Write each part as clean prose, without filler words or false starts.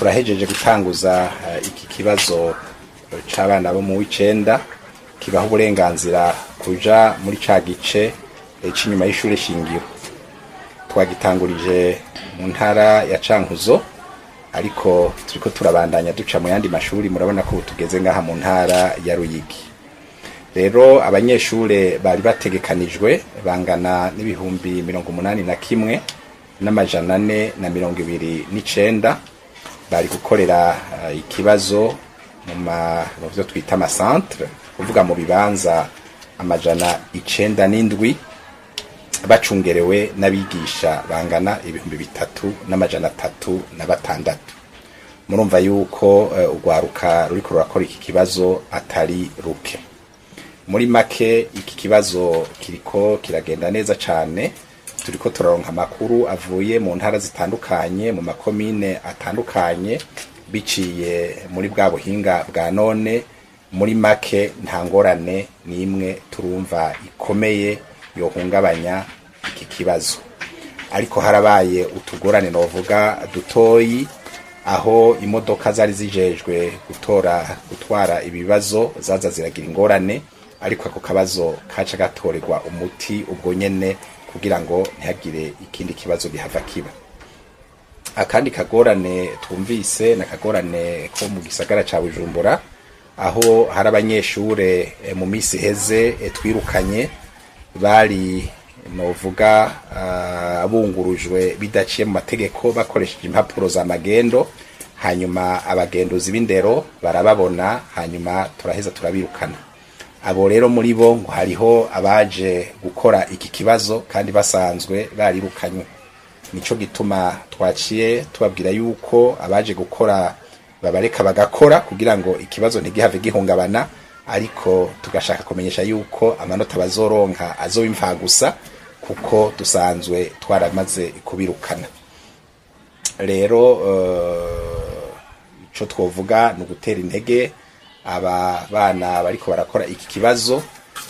Turahejeje gutanguza iki kibazo c'abana bo mu w'icenda kibaha uburenganzira kuja muri ca gice c'inyuma y'ishure shingiro. Twagitangurije mu ntara ya Cankuzo, ariko turiko turabandanya duca mu yandi mashuri. Murabona ko ubu tugeze ngaha mu ntara ya Ruyigi. Rero abanyeshure bari bategekanijwe bangana n'81,429 bari gukorera ikibazo mu vyo twita amacentre, kuvuga mu bibanza 907, bacungerewe n'abigisha bangana 3,306. Murumva yuko urwaruka ruriko rurakora iki kibazo atari ruke. Muri make, iki kibazo kiriko kiragenda neza cane. Turiko turaronka amakuru avuye mu ntara zitandukanye, mu makomine atandukanye, biciye muri bwa buhinga bwa none. Muri make, nta ngorane n'imwe turumva ikomeye yohungabanya iki kibazo, ariko harabaye utugorane novuga dutoyi, aho imodoka zari zijejwe gutora gutwara ibibazo zaza ziragira ingorane, ariko ako kabazo kaca gatorerwa umuti ubwo nyene kugira ngo ntihagire ikindi kibazo gihava kiba. Akandi kagorane twumvise na kagorane ko mu gisagara ca Bujumbura, aho hari abanyeshure mu misi iheze twirukanye, bari novuga bungurujwe bidaciye mu mategeko, bakoresheje impapuro za magendo. Hanyuma abagenduzi b'indero barababona, hanyuma turaheza turabirukana. Abo rero muri bo ngo hariho abaje gukora iki kibazo kandi basanzwe barirukanywe. Nico gituma twaciye tubabwira yuko abaje gukora babareka bagakora kugira ngo ikibazo ntigihave gihungabana, ariko tugashaka kumenyesha yuko amanota bazoronka azoba imfagusa, kuko dusanzwe twaramaze kubirukana. Rero ico twovuga ni ugutera intege aba bana bariko barakora iki kibazo,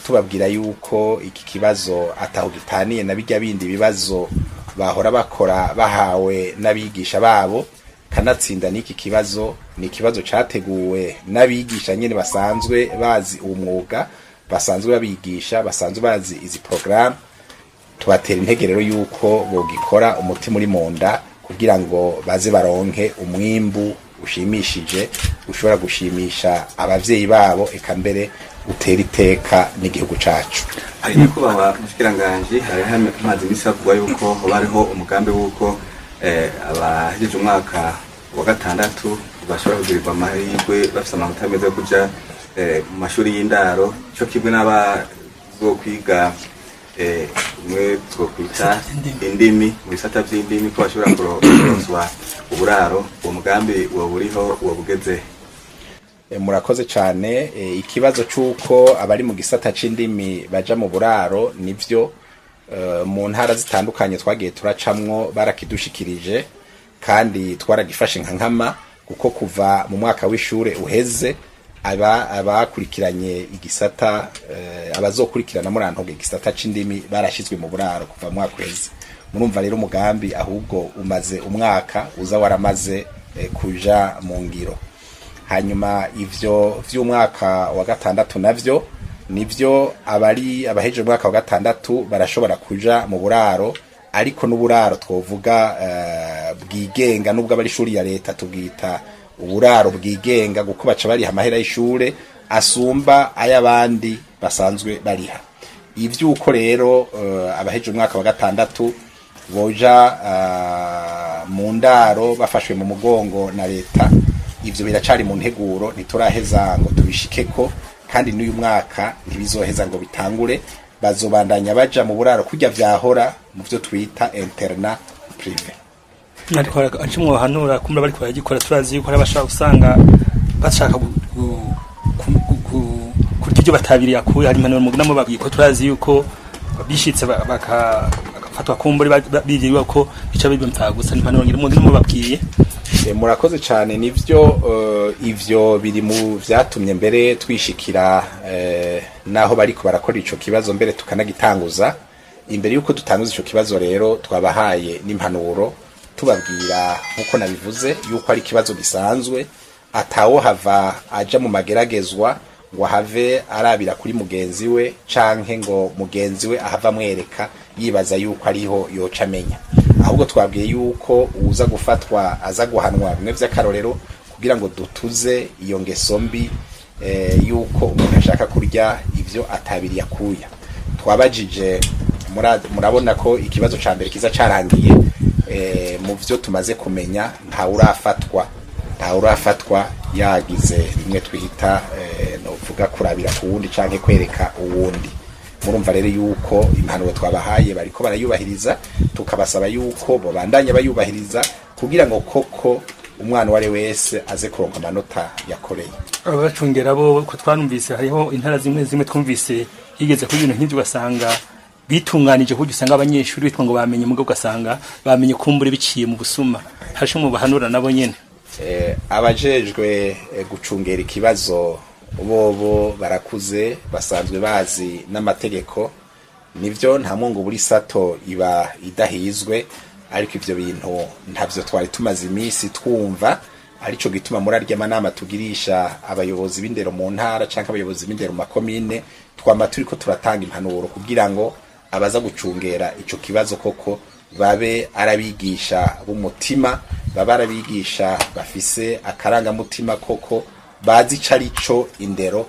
tubabwira yuko iki kibazo ataho gitaniye na bijya bindi bibazo bahora bakora bahawe n'abigisha babo. Kanatsinda n'iki kibazo ni ikibazo categuwe n'abigisha nyene basanzwe bazi uwo mwuga, basanzwe babigisha, basanzwe bazi izi programme. Tubatera intege rero yuko bogikora umutima uri mu nda kugira ngo baze baronke umwimbu ushimishije, ushobora gushimisha abavyeyi babo, eka mbere utera iteka n'igihugu cacu. Hari nyakubahwa mushikiranganji, hari hamaze iminsi havugwa yuko hoba hariho umugambi w'uko abahejeje umwaka wa gatandatu bashobora kugirirwa amahirwe bafise amanota meza yo kuja mu mashuri y'indaro, co kimwe n'abazokwiga umwe twokwita indimi, mu bisata vy'indimi, ko bashobora kuronswa uburaro. Uwo mugambi woba uriho? Woba ugeze? Murakoze cyane. Ikibazo c'uko abari mu gisata c'indimi baja mu buraro, nivyo, mu ntara zitandukanye twagiye turacamwo barakidushikirije, kandi twaragifashe nka nkama, kuko kuva mu mwaka w'ishure uheze aba abakurikiranye igisata abazokurikirana murantoge igisata c'indimi barashizwe mu buraro kuva mu mwaka uheze. Murumva rero umugambi ahubwo umaze umwaka uza waramaze kuja mu ngiro. Hanyuma ivyo vy'umwaka wa gatandatu navyo nivyo, abari abahejeje umwaka wa gatandatu barashobora kuja mu buraro, ariko n'uburaro twovuga bwigenga, nubwo abari ishuri ya leta tubwita uburaro bwigenga, kuko baca bariha amahera y'ishure asumba ay'abandi basanzwe bariha. Ivy'uko rero abahejeje umwaka wa gatandatu boja mu ndaro bafashwe mu mugongo na leta, ivyo biracari mu nteguro, ntituraheza ngo tubishikeko, kandi n'uyu mwaka ntibizoheza ngo bitangure. Bazobandanya baja mu buraro kurya vyahora mu vyo twita internat privé. Ariko aco mwohanura kumbura bariko baragikora, turazi yuko hari abashaka usanga bashaka kurya ivyo batabiriye akuye. Hari impanuro mugina mubabwiye, ko turazi yuko bishitse bagafatwa kumbura biriwe ko bica biba gusa? Impanuro ngira mugina mubabwiye. Murakoze cyane. Nivyo, ivyo biri mu vyatumye mbere twishikira naho bariko barakora ico kibazo, mbere tukanagitanguza. Imbere yuko dutanguza ico kibazo rero, twabahaye n'impanuro. Tubabwira nk'uko nabivuze yuko ari ikibazo gisanzwe, atawohava aja mu mageragezwa ngo ahave arabira kuri mugenzi we, canke ngo mugenzi we ahava amwereka yibaza yuko ariho yoca amenya. Ahubwo twabwiye yuko uza gufatwa aza guhanwa bimwe vy'akarorero, kugira ngo dutuze iyo ngeso mbi yuko umuntu ashaka kurya ivyo atabiriye akuya. Twabajije, murabona ko ikibazo ca mbere kiza carangiye. Mu vyo tumaze kumenya, nta urafatwa yagize bimwe twita novuga kurabira ku wundi canke kwereka uwundi. Murumva rero yuko impanuro twabahaye bariko barayubahiriza, tukabasaba yuko bobandanya bayubahiriza kugira ngo koko umwana uwo ari wese aze kuronka amanota yakoreye. Abacungera bo ko twanumvise hariho intara zimwe zimwe twumvise higeze kuri ibintu nk'ivyo, ugasanga bitunganije kuburyo usanga abanyeshuri bitwa ngo bamenye, mugabo ugasanga bamenye kumbura biciye mu busuma. Hashe mu bahanura nabo nyene? Abajejwe gucungera ikibazo bobo barakuze, basanzwe bazi n'amategeko. Nivyo, nta mwungu buri sato iba idahizwe, ariko ivyo bintu ntavyo twari tumaze iminsi twumva. Arico gituma muri arya manama tugirisha abayobozi b'indero mu ntara canke abayobozi b'indero mu makomine, twama turiko turatanga impanuro kugira ngo abaza gucungera ico kibazo koko babe arabigisha b'umutima, babe arabigisha bafise akarangamutima koko, bazi ico arico indero,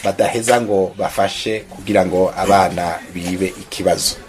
badaheza ngo bafashe kugira ngo abana bibe ikibazo.